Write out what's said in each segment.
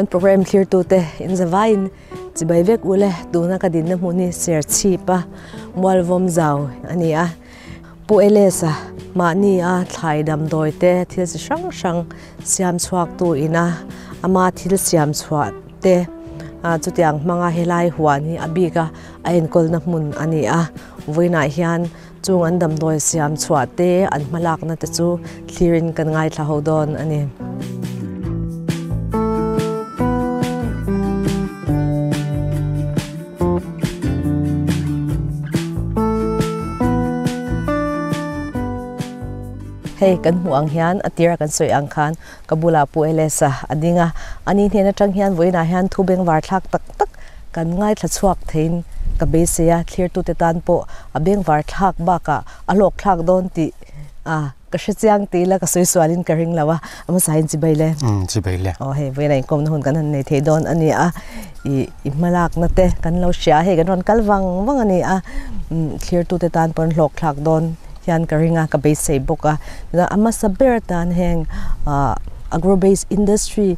Kan program thlirtute in zavaiin chibai vek u le, tuna ka dinna hmun hi Serchhip a Mualvawm zau a ni a. Pu Elesa mahni a thlai damdawi te thil chi hrang hrang siam chhuaktu ina ama thil siam chhuah te chutiang hmanga helai huan hi a bik a a enkawlna hmun a ni a. Vawiinah hian Chung an damdawi siam chhuah te an hmalakna te chu thlirin kan ngaithla ho dawn a ni. Hei kan hmuh ang hian a tira kan sawi ang khan ka bulah Pu Elesa a ding a, ani hnen atang hian vawiinah hian thu bengvar thlak tak tak kan ngaithla chhuak theiin ka beisei a, thlirtute tan pawh a bengvar thlak bakah a hlawk thlak dawn tih a ka hre chiang tih ila ka sawi sualin ka ring lo a, a hmasa in chibai le. Umm chibai le. Aw hei vawiin a inkawmna hun kan han nei thei dawn a ni a, i i hmalakna te kan lo hria a, hei kan rawn kal vang vang a ni a, thlirtute tan pawh an hlawk thlak dawn hian ka ring a, ka beisei bawk a, a hmasa ber atan heng agro based industry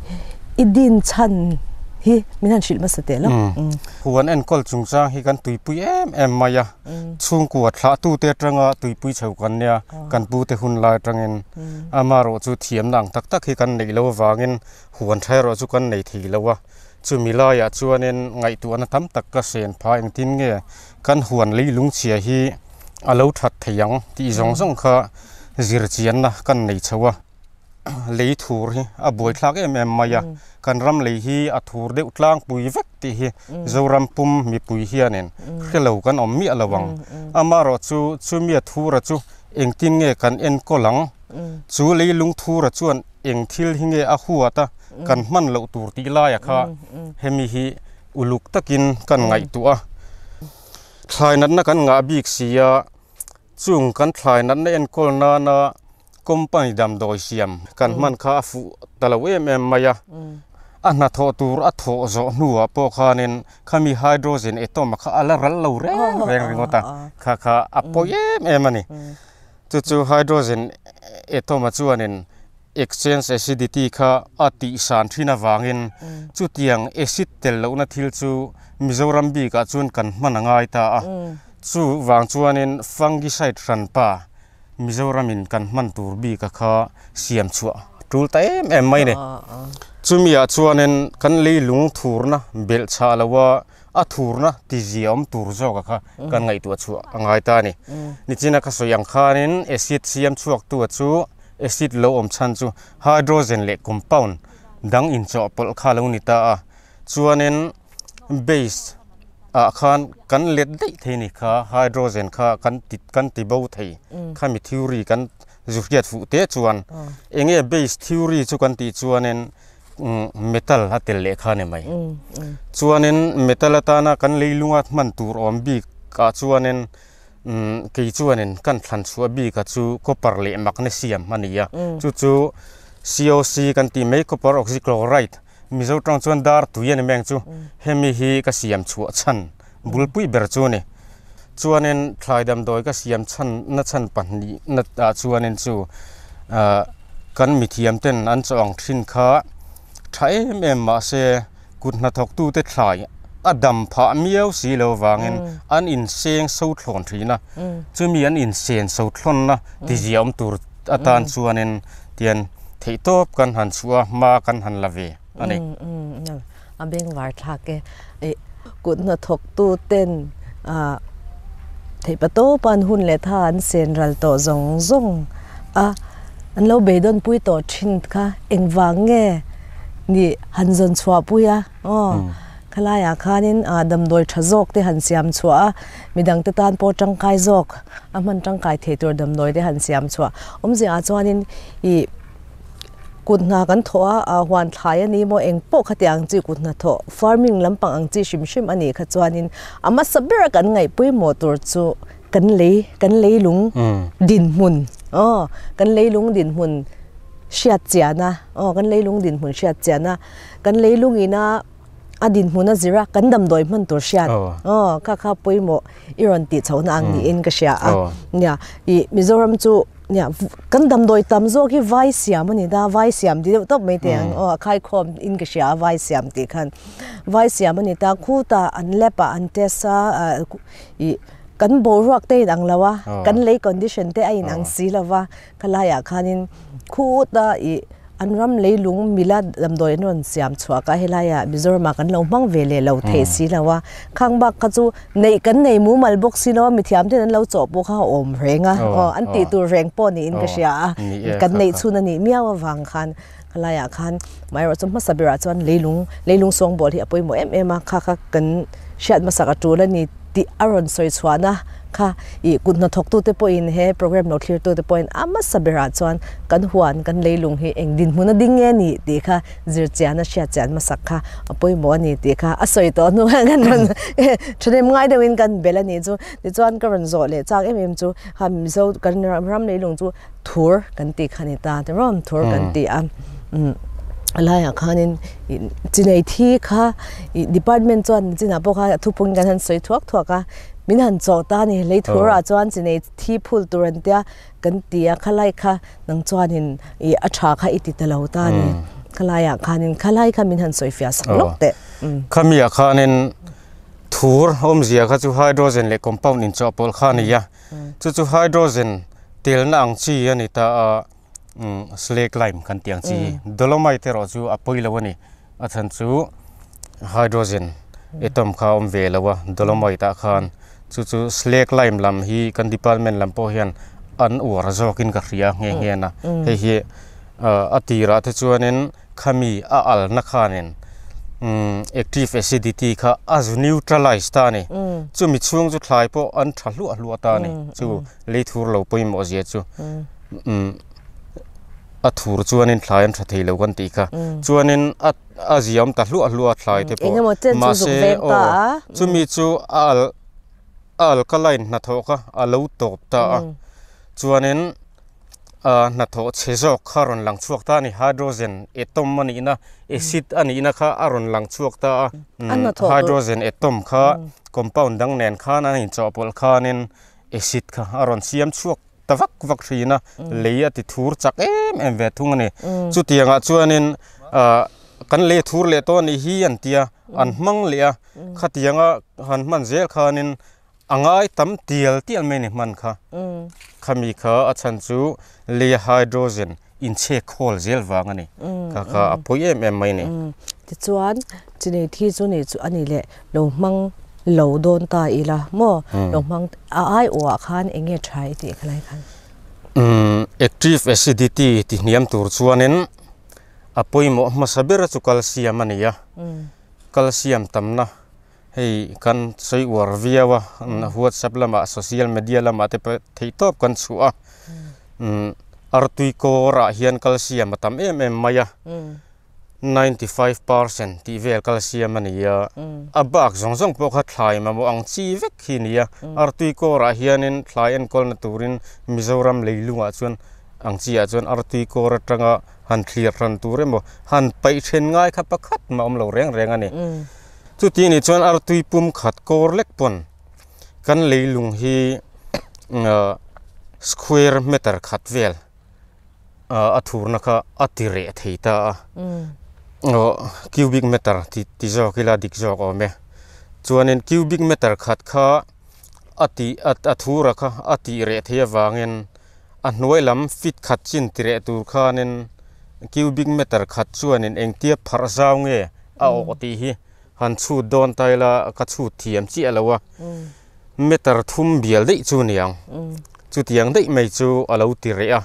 i din chhan hi min han hrilh hmasa teh lo. Huan enkawl chungchang hi kan tuipui em em mai a, chhungkua thlahtute atanga tuipui chho kan nia, kan pute hun lai atangin amaherawh chu thiamna ang tak tak hi kan neih loh avangin huan tha erawh chu kan nei thei lo a, chumi laiah chuanin ngaihtuahna tam tak ka hren phah engtin nge kan huan leilung chhia hi a lo that thei ang tih zawng zawng kha zirchianna kan nei chho a. Lei thur hi a buaithlak em em mai a, kan ram lei hi a thur deuh tlangpui vek tih hi Zoram pum mipui hianin hre lo kan awm miah lo ang. Amaherawh chu chumia thura chu engtin nge kan enkawl ang? Chu leilung thura chuan eng thil hi nge a huat a, kan hman loh tur tih laia kha hemi hi uluk takin kan ngaihtuah a. Thlai natna kan ngah bik si a. Chung kan thlai natna enkawl nana company damdawi siam kan hman kha a fuh ta lo em em mai a, a hnathawh tur a thawh zawh hnuah pawh khanin khami hydrogen atom kha a la ral lo reng reng ringawt a, kha kha a pawi em em a ni. Chu chu hydrogen atom-a chuanin exchange acidity kha a tihsan thin avangin chutiang acid tel lohna thil chu Mizoram bikah chuan kan hman a ngai ta a. Chu vang chuanin fungicide hranpa Mizoramin kan hman tur bika kha siam chhuah a tul ta em em mai ni. Chumiah chuanin kan leilung thurna belh chhah loa a thurna tizia awm tur zawka kha kan ngaihtuah chhuah a ngai ta a ni. Nichina ka sawi ang khanin acid siam chhuaktua chu acid lo awm chhan chu hydrogen leh compound dang inchawhpawlh kha a lo ni ta a. Chuanin base ah khan kan let daih thei ni kha hydrogen kha kan ti kan ti bo thei khami theory kan zu hriat fuh te chuan eng nge base theory chu kan tih chuanin metal a tel leh kha a ni mai chuanin metal atana kan leilunga hman tur awm bik ah chuanin kei chuanin kan thlan chhuah bik a chu copper leh magnesium a ni a chu chu C_O_C kan tih mai copper oxychloride. Mizo tawng chuan dar tui a ni meng chu hemi hi ka siam chhuah chhan bulpui ber chu a ni. Chuanin thlai damdawi ka siam chhan na chhan pahnih na ah chuanin chu ah kan mithiam ten an chaw ang thin kha tha em em mahse kut hnathawk tute thlai a dam phah miau si lo vangin an inseng so thlawn thin a, chumi an insen so thlawnna tizia awm tur atan chuanin tian Theihtawp kan han chhuah a, hma kan han la ve a ni. A bengvar thlak e. Kut hnathawktu ten theihpa tawpa an hun leh tha an sen ral tawh zawng zawng a, an lo beidawnpui tawh thin kha engvang nge ni han zawn chhuahpui a aw. Khalaiah khanin damdawi tha zawk te han siam chhuah a, midangte tan pawh tangkai zawk a hman tangkai thei tur damdawi te han siam chhuah. Awmziah chuanin ih kut hna kan thawh a, ah huan thlai a ni maw eng pawh khati ang chi kut hna thawh farming lampang ang chi hrim hrim a nih kha chuanin a hmasa ber a kan ngaih pawimawh tur chu kan lei kan leilung dinhmun aw kan leilung dinhmun hriat chian a aw kan leilung dinhmun hriat chian a kan leilung ina a dinhmun a zir a kan damdawi hman tur hriat aw kha kha pawimawh i rawn tih chhohna ang niin ka hria a nia ih Mizoram chu. Nia, kan damdawi tam zawk hi vai siam a ni ta, vai siam ti deuh tawp mai teh ang aw, a khaikhawm in ka hria a vai siam tih khan. Vai siam a ni ta, khuta an lab ah an test a, ih kan boruak te a inang lo a, kan lei condition te a inang si lo va, khalaiah khanin khuta ih An ram leilung mila damdawi an rawn siam chhuak a, helaiah Mizoramah kan lo hmang ve leh lo theih si lo a, khang bak kha chu neih kan nei mumal bawk si lo a, mithiam ten an lo chawh pawh kha a awm reng a, aw an tih tur reng pawh niin ka hria a, kan neih chhun a nih miau avang khan helaiah khan amaherawh chu hmasa berah chuan leilung leilung sawngbawl hi a pawimawh em em a, kha kha kan hriat hmasak a tul a ni. Tih a rawn sawi chhuahna kha ih kut hnathawktute pawhin he program lo thlirtute pawhin a hmasa berah chuan kan huan kan leilung hi eng dinhmun a ding nge ni tih kha zir chian a hriat chian hmasak kha a pawimawh a ni tih kha a sawi tawh hnu khan kan rawn thahnem ngai deuhin kan belh a nih chu. Tichuan ka rawn zawh leh chak em em chu kha Mizo kan ram leilung chu thur kan tih kha a ni ta tiraw thur kan ti a umm a laiah khanin ih chinei thi kha ih department chuan chinah pawh khan a thupungin kan han sawi thuak thuak a min han chawh ta a ni lei thurah chuan chinei thi phul tur an tia kan ti a khalai kha nang chuanin ih a tha kha i ti ta lo ta a ni khalaiah khanin khalai kha min han sawi fiah sak lawk teh. Khamiah khanin thur awmzia kha chu hydrogen leh compound inchawhpawlh kha a ni a chu chu hydrogen Telna ang chi a ni ta a, slake lime kan tih ang chi hi. Dolomite erawh chu a pawi lo a ni. A chhan chu hydrogen atom kha a awm ve lo a dolomite ah khan. Chu chu slake lime lam hi kan department lam pawh hian an uar zawkin ka hria nghe nghe a. Hei hi a tirah te chuanin Khami a alna khanin active acidity kha a zu neutralize ta a ni. Chumi chhung chu thlai pawh an tha hluah hluah ta a ni. Chu lei thur lo pawimawh zia chu a thur chuanin thlai an tha thei lo kan tih kha. Chuanin a a ziam ta hluah hluah a thlai te pawh. Mahse aw chumi chu a al a alkaline hnathawh kha a lo tawp ta a. Chuanin ah hnathawh chhe zawk kha a rawn lang chhuak ta a ni hydrogen atom a nihna acid a nihna kha a rawn lang chhuak ta a hydrogen atom kha compound dang nen khan an inchawhpawlh khanin acid kha a rawn siam chhuak ta vak vak thin a lei a ti thur chak em em ve thung a ni chutiangah chuanin ah kan lei a thur leh tawh a nih hi an tia an hmang leh a khatianga han hman zel khanin A ngai tam tial tial mai ni hman kha. Khami kha a chhan chu lei hydrogen inchhek khawl zel vang a ni. Kha kha a pawi em em mai ni. Tichuan, chinei thi chu ni chu a ni leh lo hmang lo dawn ta ila maw? Lo hmang a aiawhah khan eng nge tha i tih khalai khan? Active acidity ti hniam tur chuanin a pawimawh hmasa ber chu calcium a ni a. Calcium tamna Hei kan sawi uar viau a, whatsapp lamah social media lamah te pawh theih tawp kan chhuah a, artui kawrah hian calcium a tam em em mai a, 95% tih vel calcium a ni a, a bak zawng zawng pawh kha thlai mamawh ang chi vek hi a ni a, artui kawrah hianin thlai enkawlna turin Mizoram leilungah chuan ang chi ah chuan artui kawr atanga han thlir hran tur emaw han paih then ngai kha pakhat mah awm lo reng reng a ni. Chuti nih chuan artui pum khat kawr lek pawn kan leilung hi square meter khat vel a thurna kha a ti reh thei ta a cubic meter ti zawk ila dik zawk awm e chuanin cubic meter khat kha a tih a thura kha a tih reh thei avangin a hnuai lam feet khat chin ti reh tur khanin cubic meter khat chuanin engtia pharh zau nge a awh tih hi han chhut dawn ta ila ka chhut thiam chiah lo a meter thum bial daih chu niang chutiang daih mai chu a lo ti reh a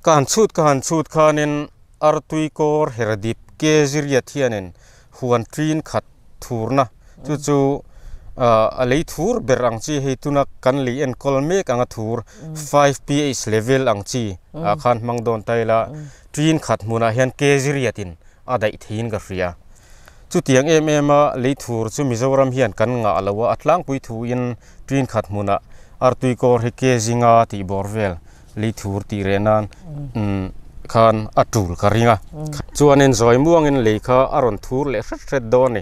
ka han chhut ka han chhut khanin artui kawr her dip ke ziriat hianin huan ṭin khat thurna chu chu a lei thur ber ang chi hei tuna kan lei enkawl mek anga thur five ph level ang chi ah khan hmang dawn ta ila ṭin khat hmunah hian ke ziriatin a daih theiin ka hria. Chutiang em em a lei thur chu Mizoram hian kan ngah lo a, a tlangpui thuin ṭin khat hmunah artui kawr hi ke zinga tih bawr vel lei thur tih reh nan khan a tul ka ring a. Chuanin zawi muangin lei kha a rawn thur leh hret hret dawn a ni.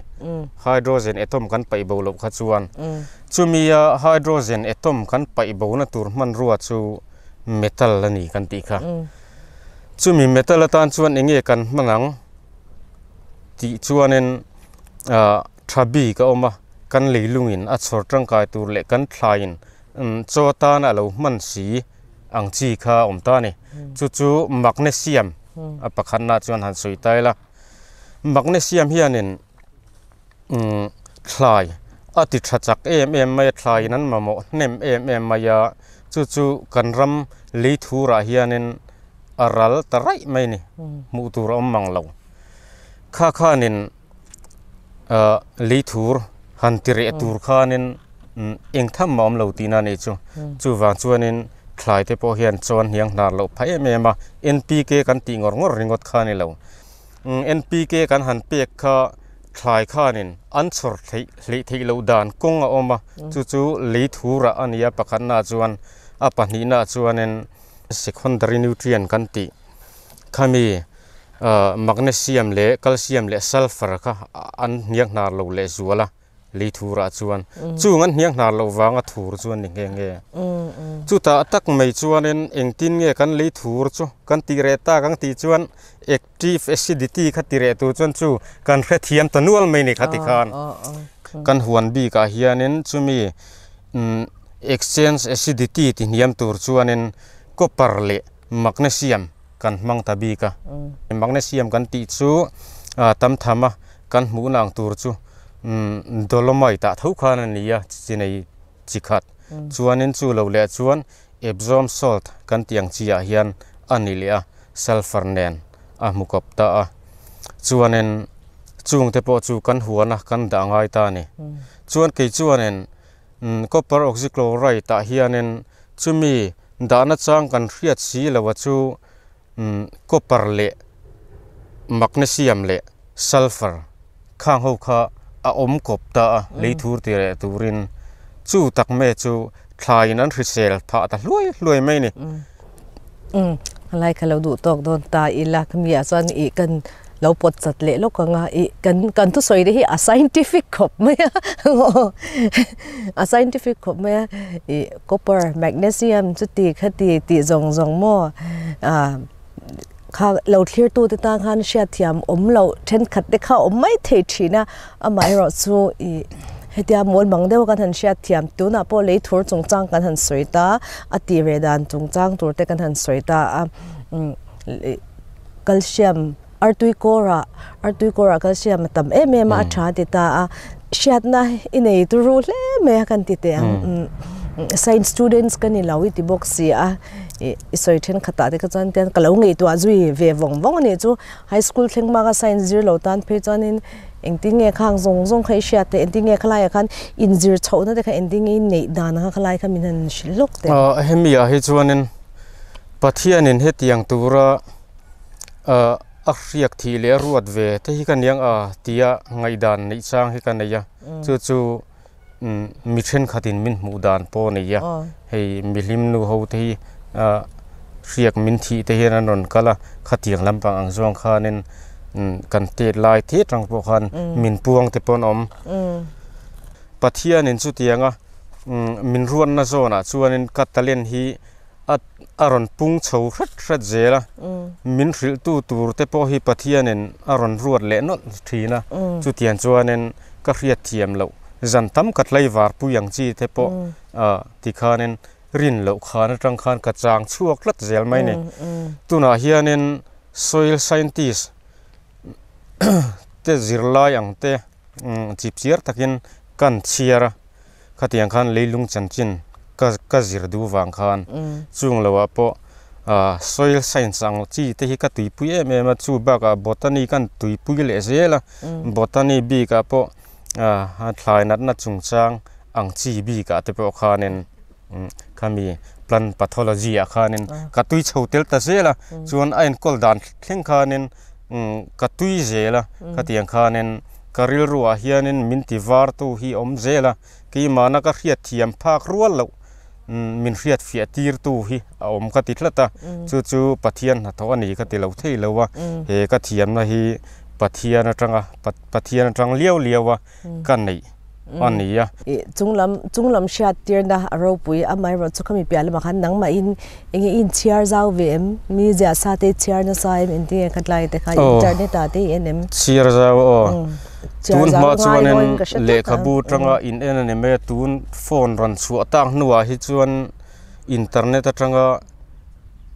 Hydrogen atom kan paih bo loh kha chuan chumia hydrogen atom kan paih bona tur hmanrua chu metal a ni kan tih kha. Chumi metal atan chuan eng nge kan hman ang tih chuanin ah tha bik a awm a, kan leilungin a chhawr tangkai tur leh kan thlaiin chaw atana a lo hman si ang chi kha a awm ta a ni. Chu chu magnesium a pakhatna chuan han sawi ta ila, magnesium hianin umm thlai a ti tha chak em em mai a, thlaiin an mamawh hnem em em mai a, chu chu kan ram lei thurah hianin a ral ta raih mai a ni, hmuh tur a awm mang lo. Kha khanin ah lei thur han ti reh tur khanin eng tham mah a awm lo tihna a nih chu. Chuvang chuanin thlai te pawh hian chaw an hniang hnar loh phah em em a, N_P_K kan tih ngawr ngawr ringawt kha a ni lo. N_P_K kan han pek kha thlai khanin an chhawr theih hleih theih loh dan kawng a awm a, chu chu lei thurah a ni a pakhatnaah chuan a pahnihnaah chuanin secondary nutrient kan tih khami ah magnesium leh calcium leh sulphur kha an hniak hnar lo leh zual a. Lei thurah chuan chung an hniang hnar loh vanga thur chu an ni nghe nghe. Chutah tak mai chuanin engtin nge kan lei thur chu kan tih reh tak ang tih chuan active acidity kha ti reh tur chuan chu kan hrethiam ta nual mai ni kha ti khan kan huan bikah hianin chumi exchange acidity ti hniam tur chuanin copper leh magnesium kan hmang ta bik a. Magnesium kan tih chu tam tham a kan hmuhna ang tur chu Dolomite ah tho khan a ni a, chi nei chi khat. Chuanin chu lo leh chuan Epsom salt kan tih ang chi ah hian a ni leh a, sulphur nen a hmu kawp ta a. Chuanin chung te pawh chu kan huan a, kan dah ngai ta a ni. Chuan kei chuanin copper oxychloride ah hianin chumi dahna chang kan hriat si lo a chu copper leh magnesium leh sulphur khang ho kha a awm kawp ta a lei thur ti leh turin chu tak me chu thlaiin an hrisel phah ta hluai hluai mai a ni. Umm helai kha lo duh tawk dawn ta ila khami ah chuan ih kan lo pawt chat leh lawk ang a ih kan kan thusawi te hi a scientific khawp mai a a scientific khawp mai a ih copper magnesium chuti khati tih zawng zawng maw ah kha lo thlir tu te tan khan hriatthiam awm loh thenkhat te kha awm mai thei thin a amaherawh chu ih hetia mawl mang deuh a kan han hriatthiam tunah pawh lei thur chungchang kan han sawi ta a tih reh dan chungchang tur te kan han sawi ta a umm ih calcium artui kawrah artui kawrah calcium a tam em em a a tha a ti ta a hriatna i nei turu hle mai a kan ti teh ang umm science students ka ni lo i ti bawk si a ih i sawi thenkhatah te kha chuan tian ka lo ngaihtuah zui ve vawng vawng a nih chu high school thleng hmanga science zir lo tan phei chuanin engtin nge khang zawng zawng kha i hriat teh engtin nge khalaiah khan inzir chhohna te kha engtin nge i neih dan ang kha khalai kha min han hrilh hlawk teh. Hemi ah hi chuanin Pathianin hetiang tura a hriak thih leh a ruat ve te hi ka niang a tia ngaihdan neih chang hi ka nei a chu chu mi thenkhatin min hmuh dan pawh a nei a hei mihlim nu ho te hi hriak min thih te hian an rawn kal a khatiang lampang ang zawng khanin kan tet lai thet ang pawh khan min puang te pawh an awm Pathianin chutianga min ruatna zawnah chuanin ka talent hi a a rawn pung chho hret hret zel a min hrilh tu tur te pawh hi Pathianin a rawn ruat leh nawlh thin a chutiang chuanin ka hriat thiam loh zan tam ka tlaivar pui ang chi te pawh ah tikhanin rin loh khan atang khan ka chang chhuak tlat zel mai a ni tunah hianin soil scientist te zirlai ang te chipchiar takin kan chhiar a. Khatiang khan leilung chanchin ka ka zir duh vang khan chung loah pawh ah soil science ang chi te hi ka tuipui em em a chu bakah botany kan tuipui leh zel a botany bikah pawh ah thlai natna chungchang ang chi bikah te pawh khanin khami plant pathology ah khanin ka tui chho tel ta zel a chuan a enkawl dan thleng khanin ka tui zel a khatiang khanin. Ka rilruah hianin min ti vartu hi awm zel a, keimahna ka hriat thiam phak rual loh min hriat fiah tirtu hi a awm ka ti tlat a, chu chu Pathian hnathawh a ni ka ti lo thei lo a, he ka thiamna hi Pathian atanga Pathian atang liau liau a ka neih a ni a. I chunglam chunglam hriat tirna a ropui amaherawh chu khami piah lamah khan nangmah in enge i inchhiar zau ve em? Mi ziah sa te i chhiar nasa em? Engtin nge khatlai te kha internet ah te i en em? Chhiar zau aw. Tun hma chuanin lehkhabu atanga in en a ni mai a, tun phone rawn chhuah tak hnuah hi chuan internet atanga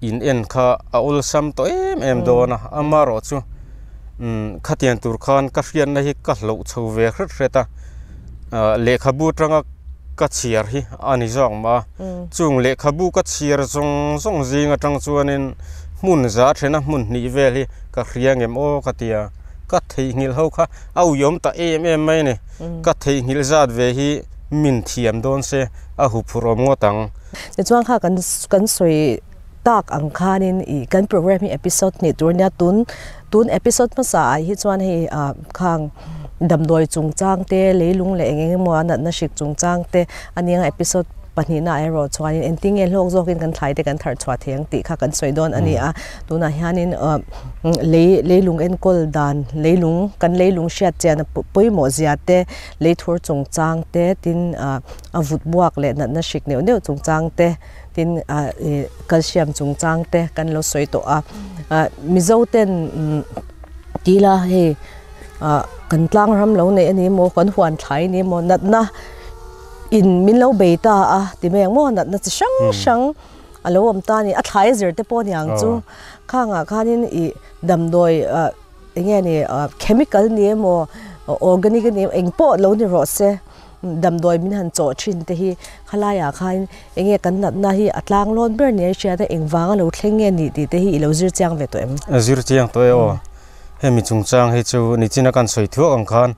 in en kha a awlsam tawh em em dawn a, amaherawh chu khatiang tur khan ka hriatna hi ka hloh chho ve hret hret a, lehkhabu atanga ka chhiar hi a ni zawk mah a, chung lehkhabu ka chhiar zawng zawng zing atang chuanin hmun za thena hmun hnih vel hi ka hria ngem aw ka ti a, ka theihnghilh ho kha a uiawm ta em em mai a ni, ka theihnghilh zat ve hi min thiam dawn se a huphurh awm ngawt ang. Tichuan kha kan kan sawi tak ang khanin ih kan program hi episode hnih tur nia tun tun episode hmasa ah hi chuan hei ah khang damdawi chungchang te leilung leh eng eng emaw a natna hrik chungchang te a nia episode pahnihna ah erawh chuanin engtin nge hlawk zawkin kan thlai te kan tharh chhuah thei ang tih kha kan sawi dawn a ni a tunah hianin ah lei leilung enkawl dan leilung kan leilung hriat chian a pawimawh zia te leithur chungchang te tin ah a vut buak leh natna hrik neuh neuh chungchang te tin ah ih calcium chungchang te kan lo sawi tawh a ah mizo ten umm tila hei ah kan tlang ram lo neih a ni maw kan huan thlai a ni maw natna in min lo bei ta a ti mai ang maw natna chi hrang hrang a lo awm ta a ni a thlai zir te pawh a ni ang chu khangah khanin ih damdawi ah eng nge ni ah chemical ni emaw organic a ni eng pawh lo ni rawh se. Damdawi min han chawh thin te hi khalaiah khan eng nge kan natna hi a tlang lawn ber nia i hriat a, engvang a lo thleng nge nih tih te hi i lo zir chiang ve tawh em? A zir chiang tawh e aw. Hemi chungchang hi chu nichina kan sawi thuak ang khan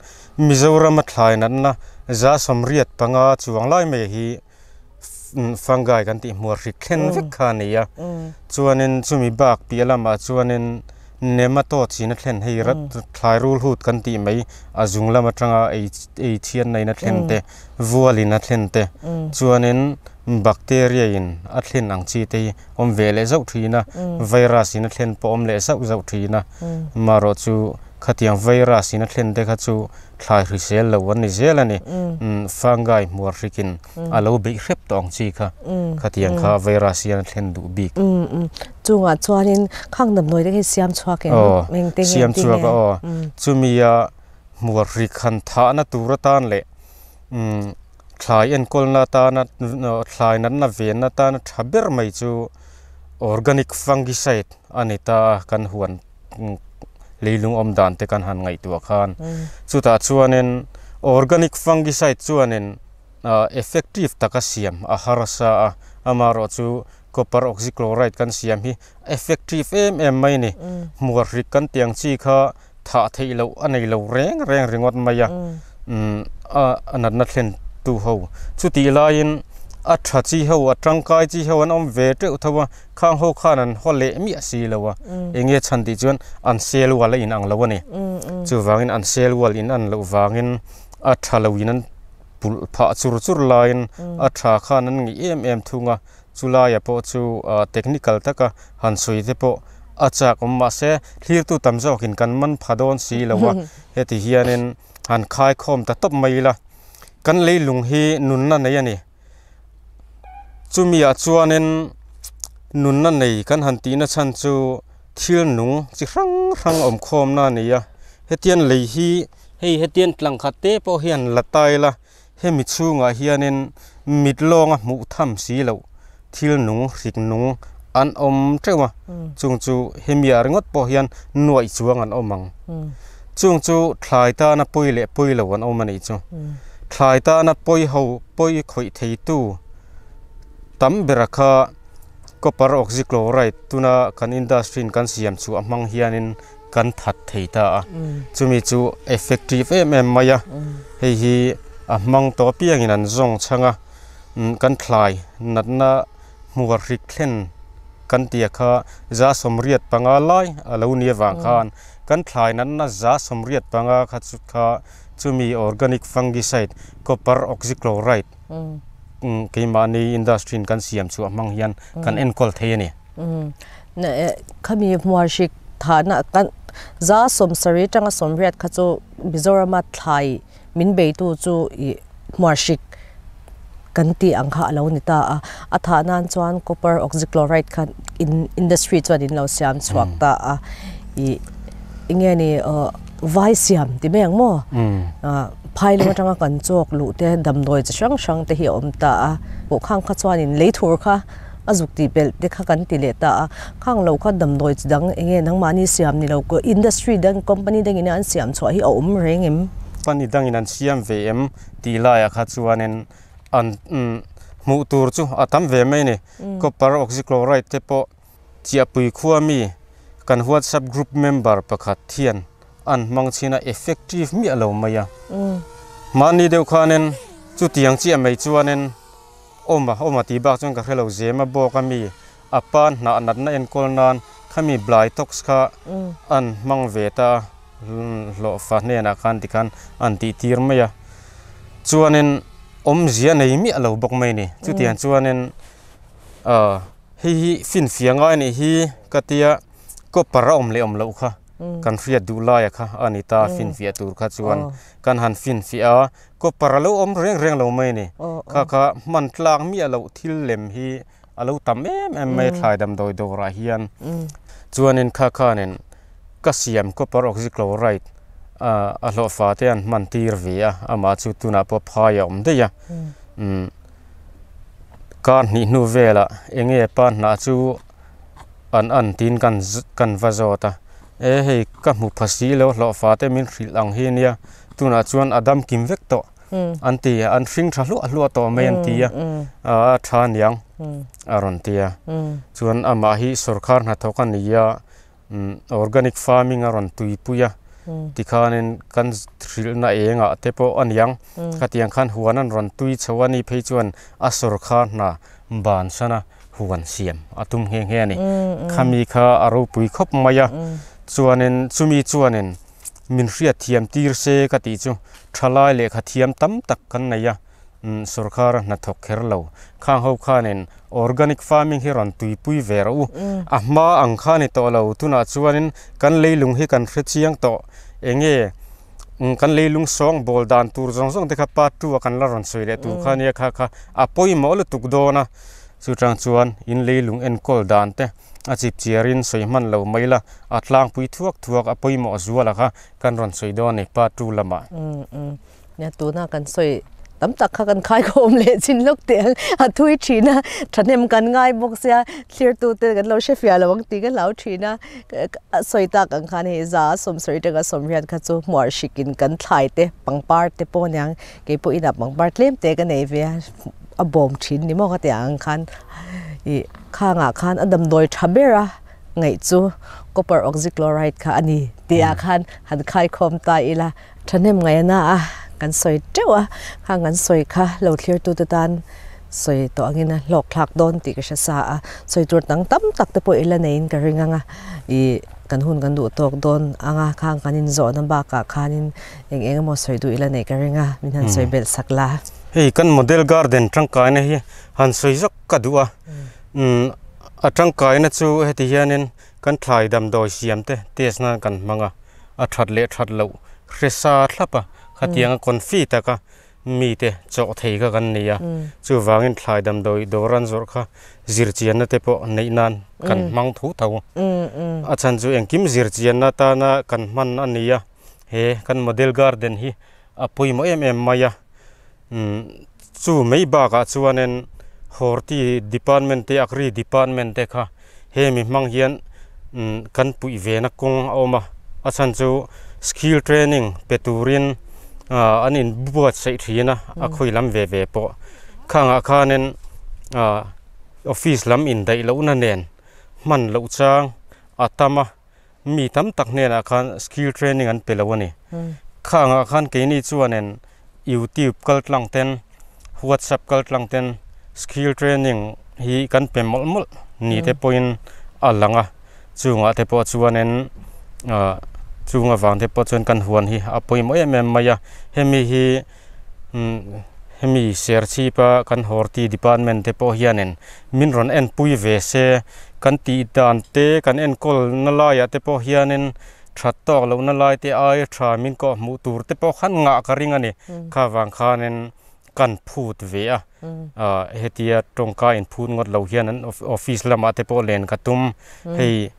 Mizorama thlai natna 185 chuang lai mai hi fungi kan tih hmuar hrik thlen vek kha a ni a. Chuanin chumi bak piah lamah chuanin Nematode in a thlen hei rat thlai rul hut kan tih mai a zung lam atanga ei ei chhiat na in a thlen te vual in a thlen te chuanin bacteria in a thlen ang chi te hi awm ve leh zauh thin a virus in a thlen pawh awm leh zauh zauh thin a marawh chu khatiang virus in a thlen te kha chu thlai hrisel lo an ni zel a ni fungi hmuar hrikin a lo beih hrep tawh ang chi kha khatiang kha virus hian a thlen duh bik. Chungah chuanin khang damdawi te khi siam chhuak em? Aw, siam chhuak a aw. Chumia hmuar hrik han thahna tur atan leh thlai enkawlna atana thlai natna venna atana tha ber mai chu organic fungicide a ni ta a kan huan leilung awm dan te kan han ngaihtuah khan. Chutah chuanin organic fungicide chuanin effective taka siam a harsa a, amaherawh chu copper oxychloride kan siam hi effective em em mai a ni. Hmuar hrik kan tih ang chi kha thah theih loh a nei lo reng reng ringawt mai a, a natna thlen tu ho. Chutih laiin a tha chi ho, a tangkai chi ho an awm ve teuh tho a, khang ho khan an haw leh miah si lo a, eng nge chhan tih chuan an cell wall a inang lo a ni. Chuvangin an cell wall in an loh vangin a tha lo in an pulh phah chur chur laiin a tha khan an ngeih em em thung a, chulaia pawh chu technical taka han sawi te pawh a chak awm mahse thlirtu tam zawkin kan man pha dawn si lo a, heti hianin han khaikhawm ta tawp mai ila kan leilung hi nunna nei a ni. Chumiah chuanin nunna nei kan han tihna chhan chu thil nung chi hrang hrang awm khawmna a ni a, hetiang lei hi Hei hetian tlang khat te pawh hian la tai la, hemi chhungah hianin mit lawnga hmuh tham si loh thil nung hrik nung an awm teuh a, chung chu hemiah ringawt pawh hian nuaih chuang an awm ang. Chung chu thlai tana pawi leh pawi lo an awm a nih chu. Thlai tana pawi ho pawi khawih theitu tam bera kha copper oxychloride tuna kan industry in kan siam chhuah hmang hianin kan that thei ta a, chumi chu effective em em mai a, hei hi a hmang tawh apiangin an zawng chhang a, kan thlai natna hmuar hrik thlen kan tia kha 185 lai a lo ni avang khan kan thlai natna 185 kha chu kha chumi organic fungicide copper oxychloride keimahni industry in kan siam chhuah hmang hian kan enkawl thei a ni. Khami hmuar hrik thahna kan 70 tanga 80 kha chu Mizorama thlai min beitu chu ih Hmuarhrik kan tih ang kha a lo ni ta a, a thah nan chuan copper oxychloride kha in industry chuan in lo siam chhuak ta a, ih enge ni vai siam ti mai ang maw? Phai lam atanga kan chawk luh te damdawi chi hrang hrang te hi a awm ta a, pawh khang kha chuanin lei thur kha a zuk tih belh te kha kan ti leh ta a, khang lo kha damdawi chi dang enge nangmahni siam ni lo industry dang company dangin an siam chhuah hi a awm reng em? Company dangin an siam ve em tih laiah kha chuanin an hmuh tur chu a tam ve mai a ni. Copper oxychloride te pawh Chiahpui khua mi kan WhatsApp group member pakhat hian an hmang chhin a effective miah lo mai a. Mahni deuh khanin chutiang chiah mai chuanin Awm a, awm a tih bak chuan ka hre lo zem a bawk a mi a pan hnah natna enkawl nan khami Blitox kha an hmang ve ta a, hlawhfa hnenah khan tikhan an tih tir mai a, chuanin awmzia nei miah lo bawk mai a ni. Chutiang chuanin ah hei hi finfiah ngai a nih hi ka tia copper a awm leh awm loh kha kan hriat duh laia kha a ni ta finfiah tur kha chuan kan han finfiah a. Copper a lo awm reng reng lo mai a ni. Kha kha hman tlak miah loh thil lem hi a lo tam em em mai a thlai damdawi dawrah hian. Chuanin kha khanin ka siam copper oxychloride a hlawhfa te an hman tir ve a, amah chu tunah pawh phai a awm daih a. Kar hnih hnu velah eng nge pa hnah chu an an tiin kan va zawt a, e hei ka hmu pha si lo hlawhfa te min hrilh ang hi nia. Tunah chuan a dam kim vek tawh an ti a, an hring tha hluah hluah tawh mai an ti a, a tha aniang a rawn ti a. Chuan amah hi sawrkhar hnathawk a ni a, organic farming a rawn tuipui a, tikhanin kan hrilhna engah te pawh a niang, khatiang khan huan an rawn tui chho a ni phei chuan a sawrkhar hna bansan a huan siam a tum nghe nghe a ni. Khami kha a ropui khawp mai a, chuanin chumi chuanin Min hriat thiam tir se ka tih chu thalai lehkha thiam tam tak kan nei a, sawrkhar a hnathawk kher lo. Khang ho khanin organic farming hi rawn tuipui ve rawh u. A hma ang kha ni tawh lo, tunah chuanin kan leilung hi kan hre chiang tawh. Enge kan leilung sawng bawl dan tur zawng zawng te kha part two a kan la rawn sawi leh tur kha nia kha kha a pawimawh lutuk dawn a. Chutang chuan in leilung enkawl dan te. A chip chiarin sawi hman lo mai la, a tlangpui thuak thuak a pawimawh zuala kha kan rawn sawi dawn a ni part two lamah. Umm umm nia tuna kan sawi tam tak kha kan khai khawm leh chin lawk teh ang a thui thin a thahnem kan ngai bawk sia thlirtu te kan lo hre fiah lo ang tih ka hlau thin a sawi tak ang khan hei za sawmsawi atanga sawmriat kha chu hmuar hrikin kan thlai te pangpar te pawh aniang keipawh inah pangpar tlem te ka nei ve a a bawm thin ni maw ka tih ang khan ih. Khangah khan a damdawi tha ber a ngaih chu copper oxychloride kha a ni tih ah khan han khaikhawm ta ila. Thahnem ngaihna a kan sawi teuh a, khang kan sawi kha lo thlirtute tan sawi tawh angin a hlawk thlak dawn tih ka hre sa a, sawi tur dang tam tak te pawh ila neiin ka ring ang a, ih kan hun kan duh tawk dawn ang a, khang kan inzawhna bakah khanin eng eng emaw sawi duh ila neih ka ring a, min han sawi belh sak la. Hei kan model garden tangkaina hi han sawi zawk ka duh a umm a tangkaina chu heti hianin kan thlai damdawi siam te test nan kan hmang a a that leh that loh hre sa thlap a khatianga confi taka mite chawh thei kha kan nei a chuvangin thlai damdawi dawr an zawrh kha zir chianna te pawh neih nan kan hmang tho tho a chhan chu engkim zir chianna atana kan hman a ni a he kan model garden hi a pawimawh em em mai a. Chu mai bakah chuanin Horti department te Agri department te kha hemi hmang hian kan puih ve na kawng a awm a, a chhan chu skill training pe turin an in buatsaih thin a, a khawi lam ve ve pawh khangah khanin office lam indaih lohna nen hman loh chang a tam a. Mi tam tak hnenah khan skill training an pe lo a ni. Khangah khan keini chuanin YouTube kal tlang ten, WhatsApp kal tlang ten skill training hi kan pe mawlh mawlh ni te pawhin a lang a. Chungah te pawh chuanin ah chung avang te pawh chuan kan huan hi a pawimawh em em mai a. Hemi hi hemi Serchhipa kan Horti department te pawh hianin min rawn enpui ve se, kan tih dan te kan enkawl na laiah te pawh hianin that tawk lohna lai te aia tha min kawh hmuh tur te pawh khan ngah ka ring a ni. Kha vang khanin. kan phut ve a, hetia tawngka in phut ngawt lo hian an office lamah te pawh len ka tum, hei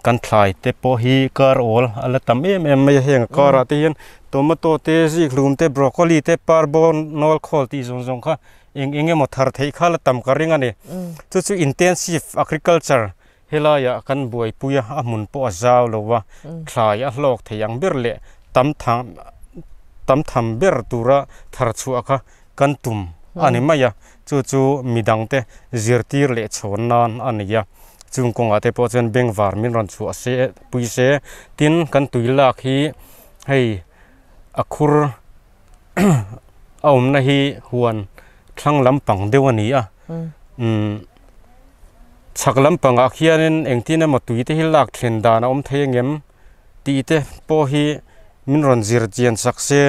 kan thlai te pawh hi kar awl a la tam em em mai a, heng karah te hian tomato te zikhlum te broccoli te parbawn nawl khawl tih zawng zawng kha eng eng emaw thar theih kha la tam ka ring a ni, chu chu intensive agriculture helaiah kan buaipui a, a hmun pawh a zau lo a, thlai a hlawk thei ang ber leh tam tham tam tham ber tura thar chhuah kha kan tum a ni mai a, chu chu midangte zirtir leh chhawn nan a ni a, chung kawngah te pawh chuan bengvar min rawn chhuah se pui se, tin kan tui lak hi hei a khur a awmna hi huan thlang lampang deuh a ni a umm chhak lampangah khianin engtin emaw tui te hi lak thlen dan a awm thei angem tih te pawh hi min rawn zir chian sak se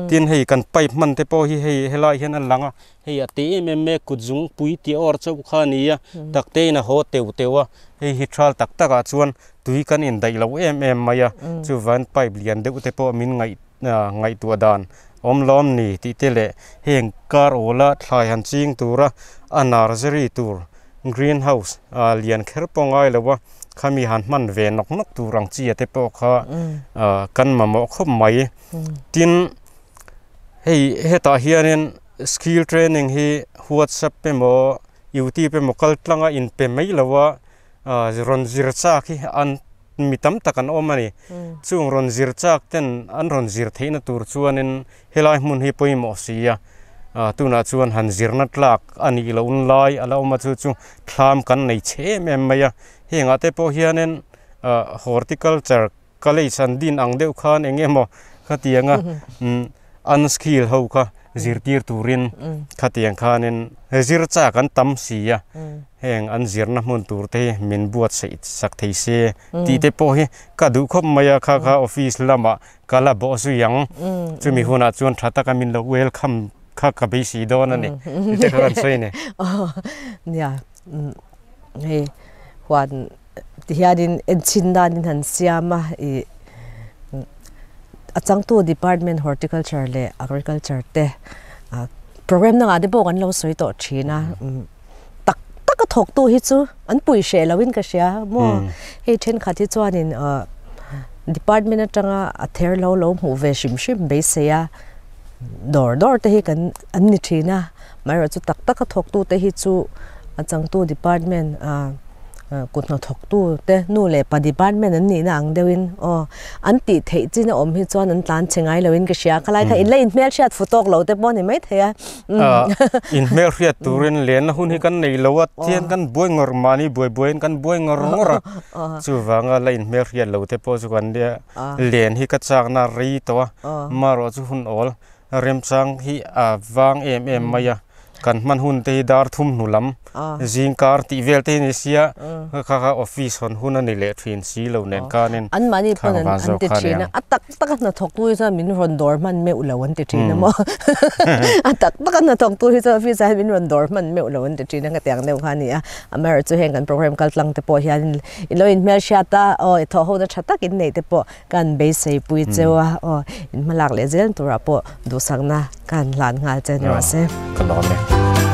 tin hei kan pipe hman te pawh hi hei helai hian a lang a hei a te em em mai a kut zungpui tih awr chauh kha a ni a tak te in a haw teuh teuh a hei hi thal tak tak ah chuan tui kan indaih lo em em mai a chuvan pipe lian deuh te pawh min ngaih ngaihtuah dan awm lawm ni tih te leh heng kar awla thlai han ching tura a nursery tur green house ah lian kher pawh ngai lo a khami han hman ve nawk nawk tur ang chi a te pawh kha ah kan mamawh khawp mai tin hei hetah hianin skill training hi whatsapp emaw youtube emaw kal tlanga inpe mai lo a ah rawn zir chak hi an mi tam tak an awm a ni. Chung rawn zir chak ten an rawn zir theihna tur chuanin helai hmun hi pawimawh si a, tunah chuan han zirna tlak a nih loh lai a la awm a, chu chu thlam kan nei chhe em em mai a. Hengah te pawh hianin horticulture college an din ang deuh khan eng emaw khatianga unskill ho kha zirtir turin khatiang khanin zir chak an tam si a. Heng an zirna hmun tur te hi min buatsaih sak thei se tih te pawh hi ka duh khawp mai a, kha kha office lamah ka la bawh zui ang. Chumi hunah chuan tha taka min lo welcome kha ka beisei dawn a ni tih te kha kan sawi a ni. Nia, hei huan ti hianin enchhin danin han siam a, ih a changtu department horticulture leh agriculture te program dangah te pawh kan lo sawi tawh thin a. Tak tak a thawk tu hi chu an pui hreh lo in ka hria maw hei thenkhat hi chuanin ah department atanga a ther lo lo hmuh ve hrim hrim beisei a dawr dawr te hi kan an ni thin a amaherawh chu tak tak a thawk tu te hi chu a changtu department ah. Kut hnathawk tu te nu leh pa department an nihna ang deuhin aw an tih theih chin a awm hi chuan an tlan che ngai loin ka hria khalai kha in la inhmelhriat fu tawk lo te pawh ni maithei a. Inhmelhriat turin lenna hun hi kan nei lo a thian kan buai ngawr mahni buai buaiin kan buai ngawr ngawr a chuvanga la inhmelhriat lo te pawh chu kan nia len hi ka chakna rei tawh a marawh chu hun awl remchang hi a vang em em mai a. Kan hman hun te hi dar thum hnu lam zing kar tih vel te hi ni sia kha kha office hawn hun a ni leh thin si lo nen khanin An mahni pawn an an ti thin a, a tak tak a hnathawk tu hi chuan min rawn dawr hman meuh lo an ti thin a maw a tak tak a hnathawk tu hi chuan office ah hian min rawn dawr hman meuh lo an ti thin a hetiang deuh kha a ni a, amaherawhchu chu heng kan program kal tlang te pawh hian in lo inhmelhriat a aw i thawh ho na tha tak in neih te pawh Kan beisei pui cheu a, aw, in hmalak leh zel turah pawh duhsakna ka han hlan nghal che ni rawh se. Ka lawm e.